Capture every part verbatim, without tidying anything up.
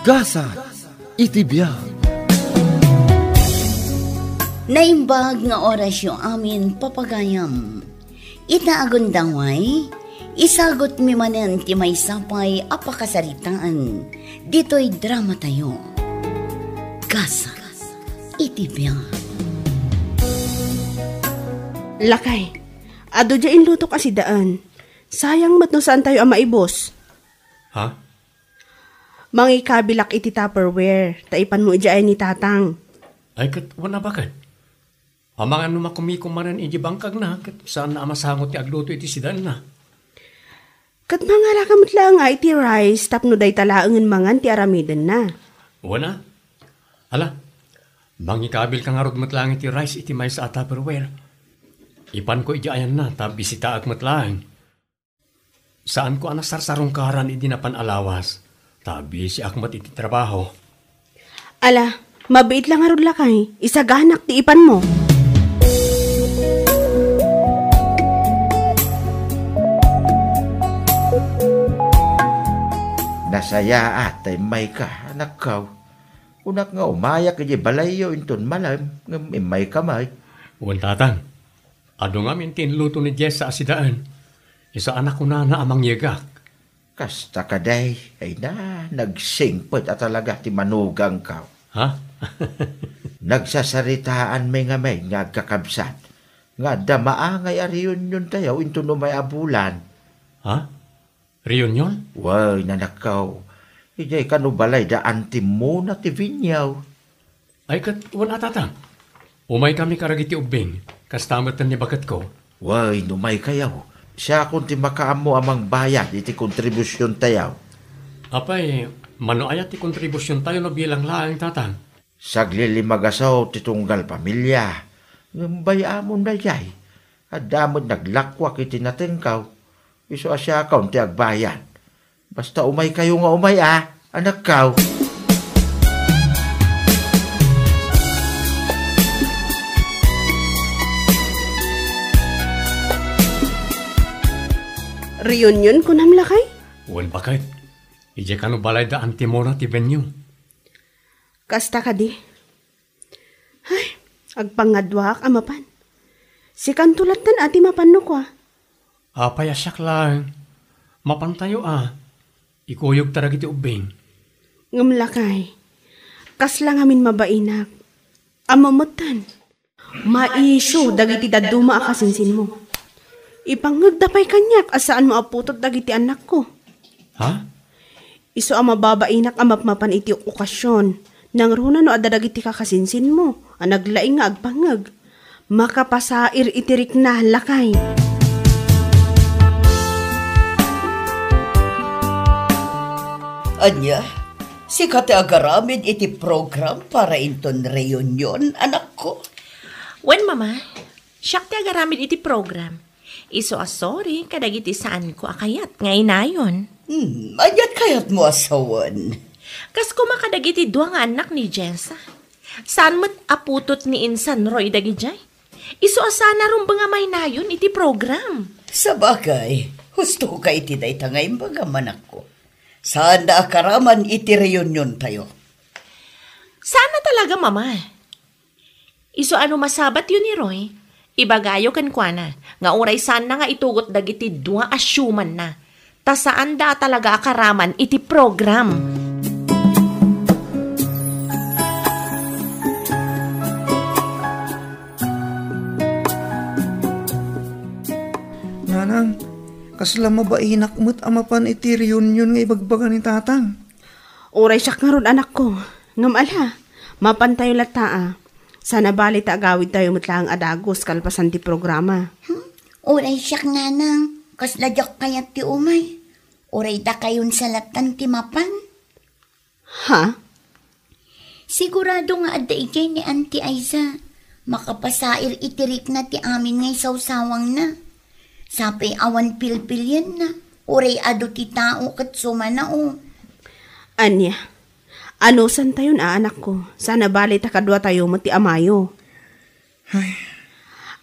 Gasat iti biag. Naimbag nga orasyo amin, papagayam. Ita a gundaway, isagutmi manen ti maysa pay a pakasaritaan ditoy dramatayo. Gasat iti biag. Lakay, adu diay inlutok a sidaan. Sayang met no saantayo a maibus. Ha? Mangikabilak iti Tupperware, ta ipanmo idiay ni Tatang. Ay, ket wen a baket. Amangan no makumikom manen iti bangkagna, ket saanna a masango ti agluto iti sidaenna. Ket mangalaka met laeng a iti rice tapno dayta laengen mangan ti aramidenna. Wen a. Ala, mangikabilka ngarud met laeng iti rice iti maysa a Tupperware. Ipanko iti ayanna, ta bisitaek met laeng. Saanko a nasarsarungkaran idi napan a lawas, ta bisiak met iti trabaho. Ala, mabiit la ngarud lakay, isaganak ti ipanmo. Nasayaat ta immayka, anakko. Kunak nga umayak idiay balayyo inton malem, ngem immayka met. Wen, Tatang. Adu ngamin ti inluto ni Jessa a sidaen. Isu a nakunana a mangyegak. Kasta kadi, ay na, nagsingpet a talaga ti manugangko. Ha? Nagsasaritaanmi ngamin nga agkakabsat, nga adda maangay a reuniontayo inton umay a bulan. Ha? Reunion? Wen, anakko. Idiay kano balay da Auntie Mona ti Vinyo. Ay, ket wen a, Tatang. Umaykami kadagiti ubbing, kasta met ni baketko. Wen, umaykayo. Siakon ti makaammo a mangbayad iti kontribusiontayo. Apay, mano aya ti kontribusiontayo no bilang laeng, Tatang? Saglilima gasu ti tunggal pamilia. Ngem bay-amon daydiay. Adda met naglakuak iti natengko. Isu a siakon ti agbayad. Basta umaykayo nga umay, a, anakko. Reunion, kunam lakay? Wen, baket. Idiay kano balay da Auntie Mona ti Vinyo. Kasta kadi? Ay, agpangaduaak a mapan. Sikanto lattan a ti mapan no kua. Apay a siak laeng? Mapantayo a. Ikuyogta dagiti ubbing. Ngem lakay, kasla ngamin mabainak. Ammom metten. Maisyo dagiti dadduma a kasinsinmo. Ipangngegda pay kaniak a saanmo a putot dagiti annakko. Ha? Isu a mababainak a mapmapan iti okasion, nangruna no adda dagiti kakasinsinmo a naglaing nga agpangngeg. Makapasair iti rikna, lakay. Ania, sika ti agaramid iti program para inton reunion, anakko? Wen, Mama. Siak ti agaramid iti program. Isu a sorry kadagiti saanko a kayat nga inayon. Hmm, aniat kayatmo a sawen? Kas koma kadagiti dua nga annak ni Jessa. Saan met a putot ni Insan Roy dagidiay. Isu a saan a rumbeng a mainayon iti program. Sabagay, husto ka iti dayta nga imbagam, anakko. Saanda a karaman iti reuniontayo. Saan a talaga, Mama. Isu a no masabatyo ni Roy, ibagayo kenkuana nga uray saanna nga itugot dagiti dua a siumanna, ta saanda a talaga a karaman iti program. Nanang, kasla mabainak met a mapan iti reunion nga ibagbaga ni Tatang. Uray siak ngarud, anakko. Ngem ala, mapantayo latta a. Saan a bali ta agawidtayo met laeng a dagus kalpasan ti programa. Hmm? Uray siak, nanang. Kasla diak kayat ti umay. Uray dakayon sa lattan ti mapan. Ha? Sigurado nga adda idiay ni Auntie Aiza. Makapasair iti rikna ti amin nga isawsawangna. Sapay awan pilpilienna, uray adu ti tao ket sumana, o. Ania? Anusantayon a, anakko? Saan a bali ta kaduatayo met ti amayo. Ay.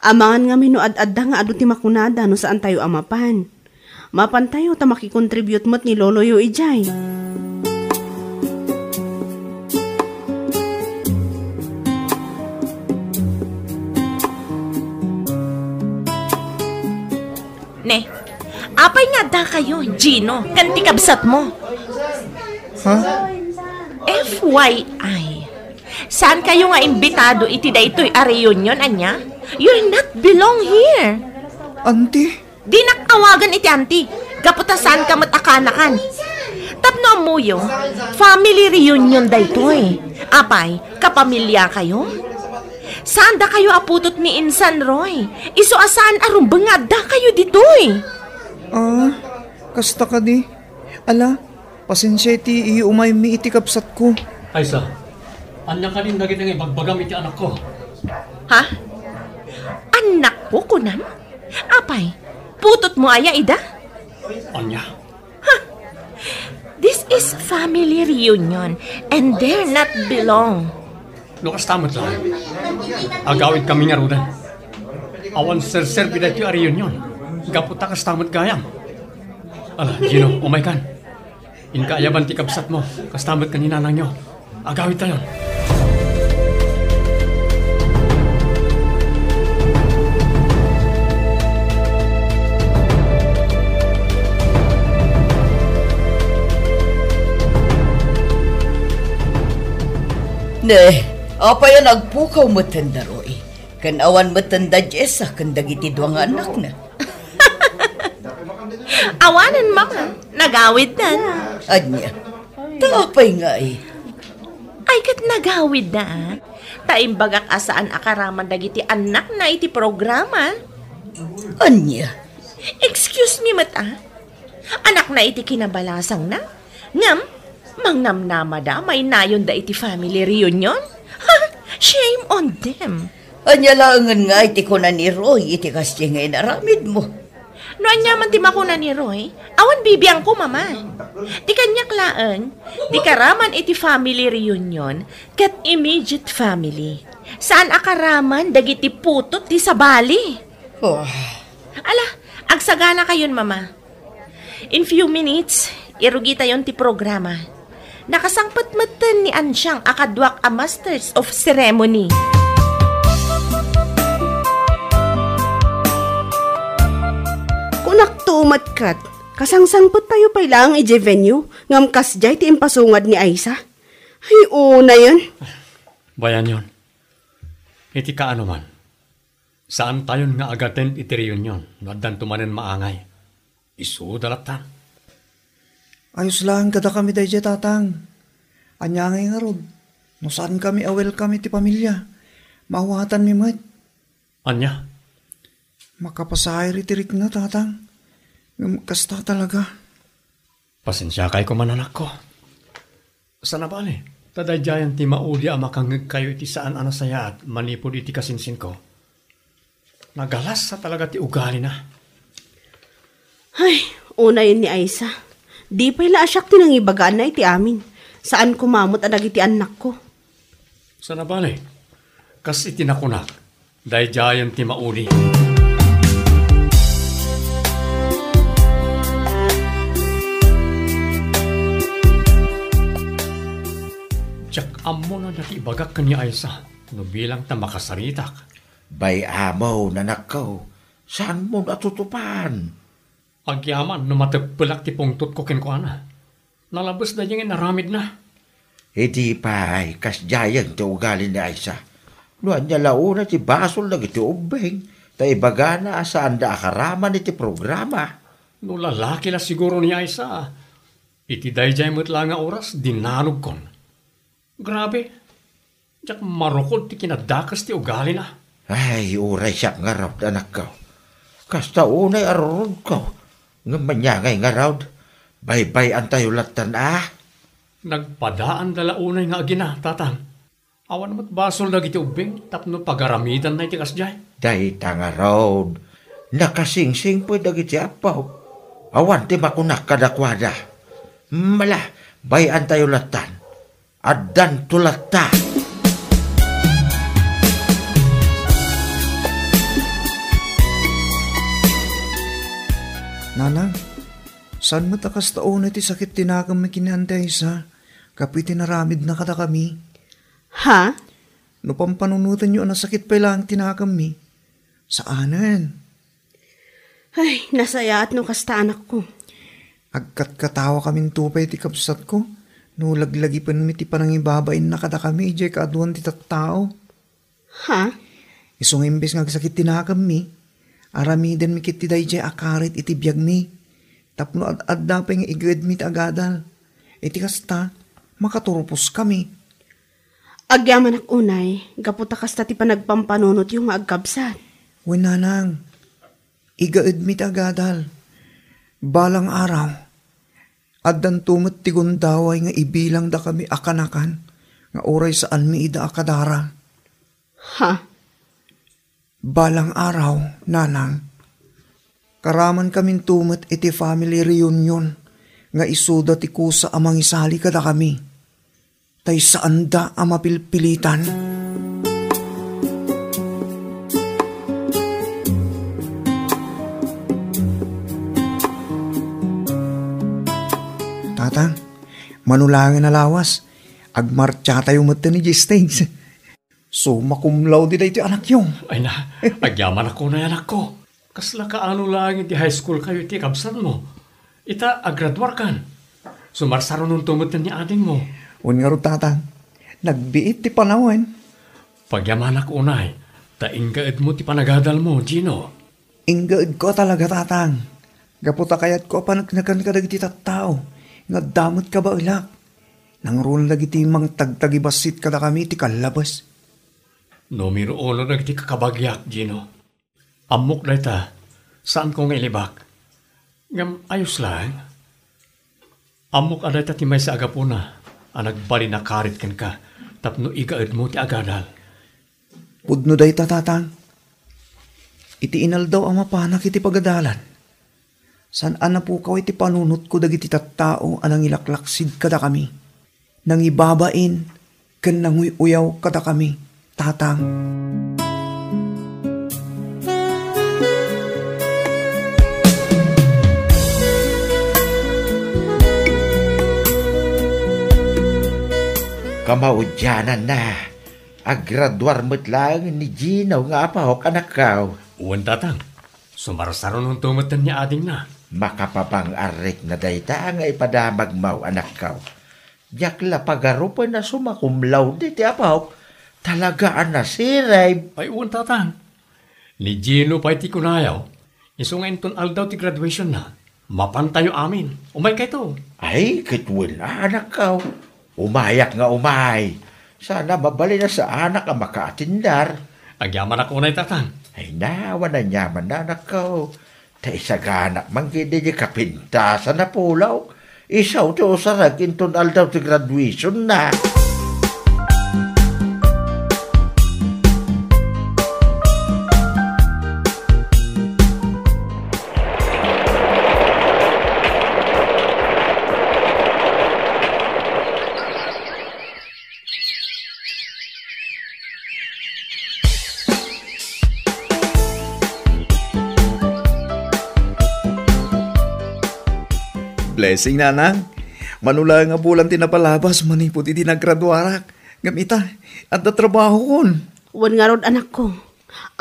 Amangan ngamin no ad-adda nga adu ti makunada no saantayo a mapan. Mapantayo ta makikontribute met ni loloyo idiay. Yo, Gino, ken ti kabsatmo. Ha? F Y I, saan kayo nga imbitado iti daytoy a reunion, ania? You're not belong here. Auntie? Dinak awagan iti auntie, gapu ta saanka met a kanakan. Tapno ammoyo, family reunion daytoy. Apay, kapamilya kayo? Saan dakayo a putot ni Insan Roy? Isu a saan a rumbeng nga adda kayo ditoy. Ah, kasta kadi. Ala, pasensia iti iumaymi iti kabsatko. Aysa, ania kadin dagiti nga ibagbagam iti anakko? Ha? Anakko, kunam? Apay, putotmo aya ida? Ania? Ha? This is family reunion and they're not belong. No kasta met laeng, agawidkami ngaruden. Awan serserbi daytoy a reunion. Gapu ta kasta met gayam. Ala, Gino, umaykan. Inka ayaban ti kabsatmo. Kasta met ken ni nanangyo. Agawidtayon. Ne, apay a nagpukaw metten da Roy? Ken awan metten da Jessa ken dagiti dua nga annakna. Awanen, Mama. Nagawiddan. Ania? Ta apay ngay? Ay, ket nagawidda, a. Ta imbagak a saan a karaman dagiti annakna iti programa. Ania? Excuse me met, a. Annakna iti kinabalasangna. Ngem, mangnamnamada, mainayonda iti family reunion? Shame on them! Ania laengen nga iti kuna ni Roy iti kasdiay nga inaramidmo? No ania man ti makuna ni Roy, awan bibiangko, Mama. Ti kaniak laeng, ti karaman iti family reunion ket immediate family. Saan a karaman dagiti putot ti sabali. Oh. Ala, agsaganakayon, Mama. In few minutes, irugitayon ti programa. Nakasangpet metten ni Ansiang a kaduak a masters of ceremony. Kunakto met ket, kasangsangpettayo pay laeng idiay venue, ngem kasdiay ti impasungad ni Aisa. Ay, unayen. Bayanyon, iti kaano man, saantayon nga agattend iti reunion no addanto manen maangay. Isuda latta. Ayos laeng kadakami daydiay, Tatang. Ania ngay ngarud, no saankami a welcome iti pamilia, maawatanmi met. Ania? Makapasair iti rikna, Tatang. Ngem kasta talaga. Pasensiakay koma, anakko. Saan a bale, ta daydiayen ti maudi a makangngegkayo iti saan a nasayaat manipud iti kasinsinko. Nagalasa talaga ti ugalina. Ay, unayen ni Aisa. Di pay la a siak ti nangibagaanna iti amin. Saan koma met a dagiti annakko. Saan a bale, kas iti nakunak, daydiayen ti maudi. Diak ammo no ania ti ibagak ken ni Aisa no bilang ta makasaritak. Bay-amon, anakko, saanmon a tutupan. Agyaman no mateppelak ti pungtotko kenkuana. Nalabes daydiay nga inaramidna. Idi pay, kasdiayen ti ugali ni Aisa. No ania la unay ti basol dagiti ubbing, ta ibagana a saanda a karaman iti programa. No lalaki la siguro ni Aisa, iti daydiay met la nga oras, dinanogkon. Grabe, diak marukod ti kinadakes ti ugalina. Ay, uray siak ngarud, anakko. Kasta unay a rurodko, ngem ania ngay ngarud, baybay-antayo lattan a. Nagpadaanda la unay nga agina, Tatang. Awan met basol dagiti ubbing tapno pagaramidanna iti kasdiay. Dayta ngarud, nakasingsing pay dagiti appo. Awan ti makunak kadakuada. Mala, bay-antayo lattan. Addanto latta. Nanang, saan met a kasta unay ti sakit ti nakemmi ken ni Auntie Aisa, gapu iti naramidna kadakami? Ha? No pampanunotenyo a nasakit pay laeng ti nakemmi, saanen. Ay, nasayaat no kasta, anakko. Agkatkatawakaminto pay ti kabsatko no laglagipenmi ti panangibabainna kadakami idiay kaaduan ti tattao. Ha? Isu nga imbes nga agsakit ti nakemmi, aramidenmi ketdi daydiay a karit iti biagmi, tapno ad-adda pay nga igaedmi ti agadal. Iti kasta, makaturposkami. Agyamanak unay, gapu ta kasta ti panagpampanunotyo nga agkabsat. Wen, nanang, igaedmi ti agadal. Balang araw, addanto met ti gundaway nga ibilangdakami a kanakan nga uray saanmi ida a kadara. Ha? Balang araw, nanang, karamankaminto met iti family reunion nga isuda ti kusa a mangisali kadakami. Tay saanda a mapilpilitan. Tatang, mano laengen a lawas, agmartsatayo metten idiay stage. Summa cum laude daytoy anakyo. Ay na, agyamanak unay, anakko. Kasla kaano laeng iti high school kayo iti kabsatmo? Ita, agraduarkan. Sumarsarunonto metten ni adingmo. Wen ngarud, tatang, nagbiit ti panawen. Pagyamanak unay, ta inggaedmo ti panagadalmo, Gino. Inggaedko a talaga, tatang. Gapu ta kayatko a paneknekan kadagiti tattao nga adda met kabaelak. Nangruna dagiti mangtagtagibassit kadakami iti kallabes. Numero uno dagiti kakabagiak, Gino. Ammok dayta, saanko nga ilibak. Ngem ayos laeng. Ammok a dayta ti maysa a gapuna a nagbalin a karit kenka tapno igaedmo ti agadal. Pudno dayta, tatang. Iti inaldaw a mapanak iti pagadalan, saan a napukaw iti panunotko dagiti tattao a nangilaklaksid kadakami, nangibabain, ken nanguy-uyaw kadakami, tatang. Kamaudiananna, agraduar met laeng ni Gino nga apok, anakko. Wen, tatang. Sumarsarunonto metten ni adingna. Makapabang-arrekna dayta nga ipadamagmo, anakko. Diak la pagarupen a summa cum laude ti apok. Talaga a nasirib. Ay, wen, tatang. Ni Gino pay ti kunayo. Isu nga inton aldaw ti graduationna, mapantayo amin. Umaykayto. Ay, ket wen, anakko. Umayak nga umay. Saan a mabalin a saanak a makaatindar. Agyamanak unay, tatang. Ay na, awan aniamanna, anakko. Ta isaganak man ketdi diay kapintasan a pulong. Isu ti usarek inton aldaw ti graduationna. Blessing, nanang. Mano laeng a bulan ti napalabas manipud idi nagraduarak. Ngem ita, adda trabahokon. Wen ngarud, anakko.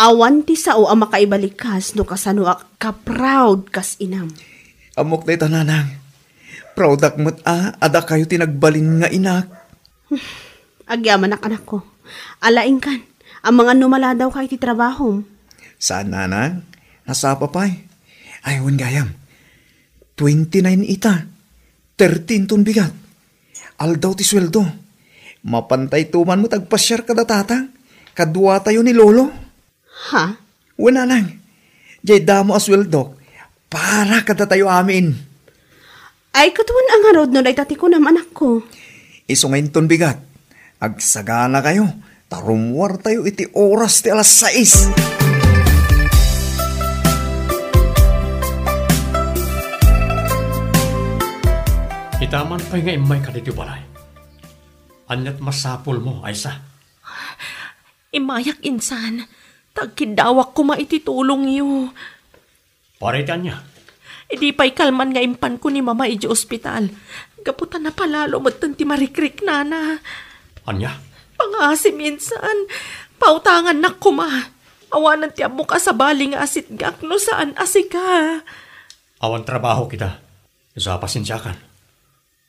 Awan ti sao a makaibalikas no kasanoak ka-proud kas inam. Ammok dayta, nanang. Proudak met a, a dakayo ti nagbalin nga inak. Agyamanak, anakko. Ala, inkan, amangan no maladawka iti trabahom. Saan, nanang? Nasapa pay. Ay, wen gayam. Twenty-nine ita. Thirty inton bigat. Aldaw ti sueldo. Mapantayto man met agpasiar kada tatang. Kaduatayo ni lolo. Ha? Wen, nanang, diay damo a sueldok para kadatayo amin. Ay, ket wen a ngarud no dayta ti kunam, anakko. Isu nga inton bigat, agsaganakayo, ta rummuartayo iti oras ti alas sais. Ita man pay nga immayka ditoy balay. Aniat masapulmo, Aisa? Immayak insan, ta agkiddawak koma iti tulongyo. Para iti ania? Idi pay kalman nga impanko ni Mama idiay ospital, gapu ta napalalo metten ti marikriknana. Ania? Pangaasim insan, pautangannak koma. Awanen ti ammok a sabali nga asitgak no saan a sika. Awan trabahok ita. Sa pasensiakan.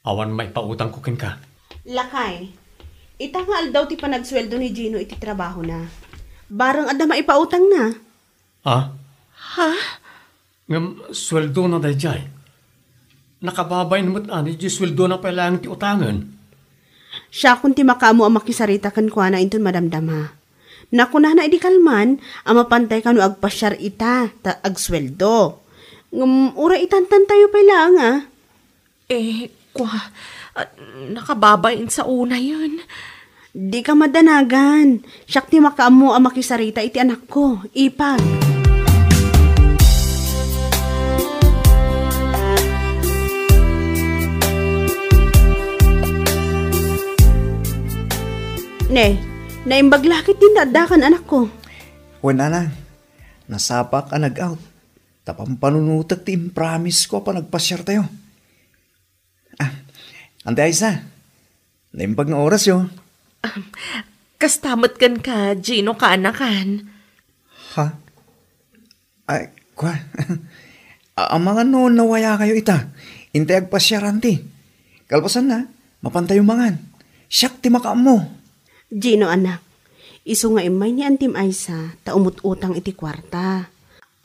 Awan maipautangko kenka. Lakay, ita nga aldaw ti panagsueldo ni Gino iti trabahona. Bareng adda maipautangna. Ah? Ha? Ngem sueldona daydiay. Nakababain met ani, di sueldona pay laeng ti utangen. Siakon ti makaammo a makisarita kenkuana inton madamdama. Nakunana idi kalman a mapantay kano agpasiar ita ta agsueldo. Ngem uray itantantayo pay laeng a. Eh, kua, ah, nakababain sa unayen. Dika madanagan. Siak ti makaammo a makisarita iti anakko. Ipag. Ne, naimbag la ket din addakan, anakko. Wen, nanang, nasapak a nag-out. Ta pampanunotek ti impromise ko a panagpasiartayo. Ah, Ante Aisa, naimbag nga orasyo. Kasta met kenka, Gino, kaanakan. Ha? Ay, kua. A-, amangan no nawayakayo ita. Intay agpasiar, anti. Kalpasanna, mapantayo mangan. Siak ti makaammo. Gino, anak, isu nga immay ni Antim Aisa, ta umut-utang iti kuarta.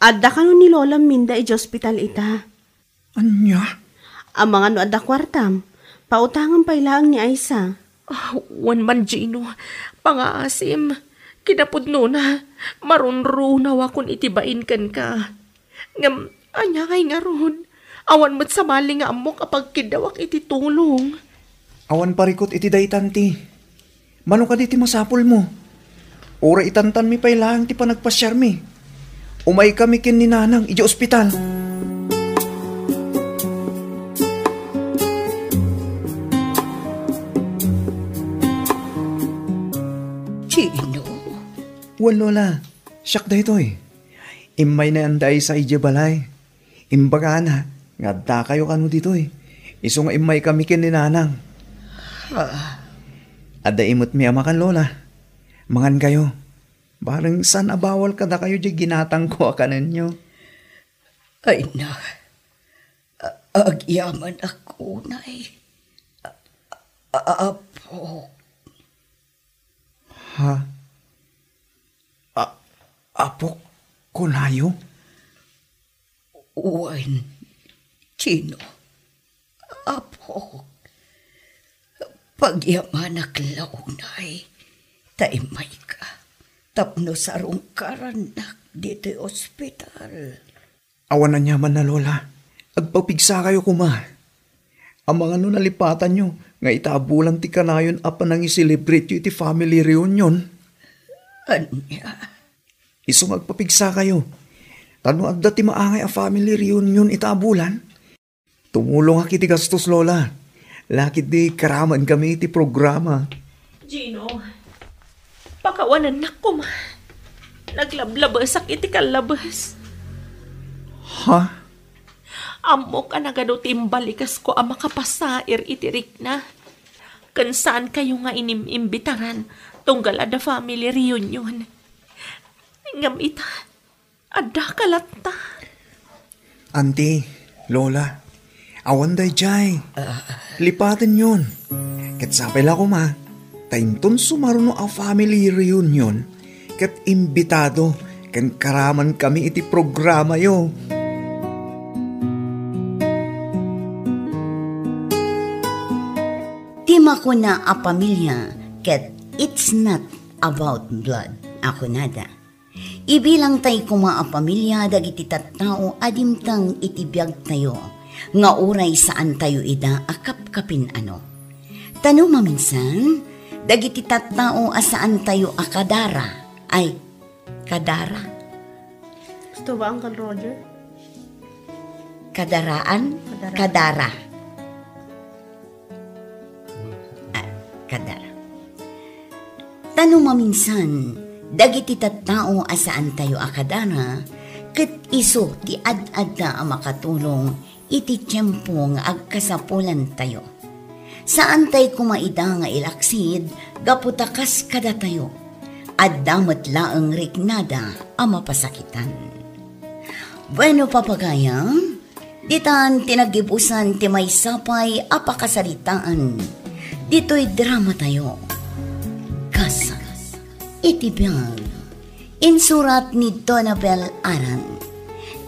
Adda kano ni Lola Minda iti ospital ita. Ania? Amangan no adda kuartam, pautangam pay laeng ni Aisa. Ah, wen man, Gino, pangaasim. Kinapudnona, marunrunawakon iti bain kenka. Ngem, ania ngay ngarud? Awan met sabali nga ammok a pagkiddawak iti tulong. Awan parikut iti dayta, anti. Mano kadi ti masapulmo? Uray itantanmi pay laeng ti panagpasiarmi. Umaykami ken ni Nanang idiay ospital. Gino? Wen, Lola. Siak daytoy. Immay ni Ante Aisa idiay balay. Imbagana nga addakayo kano ditoy. Isu nga immaykami ken ni Nanang. Ah. Adda imetmi a makan, Lola. Mangankayo. Bareng saan a bawal kadakayo diay ginatangko a kanenyo. Ay na, a-, agyamanak unay. A-, a-, apo. Ha? A-, apok kunayo? Wen, Gino, apok. Pagyamanak la unay ta immayka tapno sarungkarannak ditoy ospital. Awan aniamanna, Lola. Agpapigsakayo koma. Amangan no nalipatanyo nga ita a bulan ti kanayon a panangiselebrateyo iti family reunion? Ania? Isu nga agpapigsakayo. Ta no adda ti maangay a family reunion ita a bulan, tumulongak iti gastos, Lola. Lakit di karamankami iti programa. Gino, pakawanennak koma. Naglablabesak iti kallabes. Ha? Ammok a nagadu ti imbalikasko a makapasair iti rikna. Ken saankayo nga inim-imbitaran tunggal adda family reunion. Ngem ita, addaka latta. Anti, Lola, awan daydiay. Ah. Lipatenyon. Ket sapay la koma, ta inton sumaruno a family reunion, ket imbitado ken karamankami iti programayo. Ti makuna a pamilia ket it's not about blood a kunada. Ibilangtay koma a pamilia dagiti tattao a dimteng iti biagtayo nga uray saantayo ida a kapkapin-ano. Ta no maminsan, dagiti tattao a saantayo a kadara, ay, kadara? Gusto ba, Uncle Roger? Kadaraan? Kadara. Kadara. Ah, kadara. Ta no maminsan, dagiti tattao a saantayo a kadara, ket isu ti ad-adda a makatulong iti tiempo nga agkasapulantayo. Saantay koma ida nga ilaksid gapu ta kas kadatayo, adda met laeng riknada a mapasakitan. Bueno, papagayam, Ditan ti naggibusan ti maysa pay a pakasaritaan ditoy dramatayo. Kas iti biag, insurat ni Donabel Aran.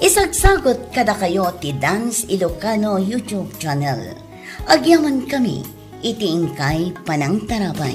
Isagsagut kadakayo ti Dance Ilocano YouTube channel. Agyamankami iti inkay panangtarabay.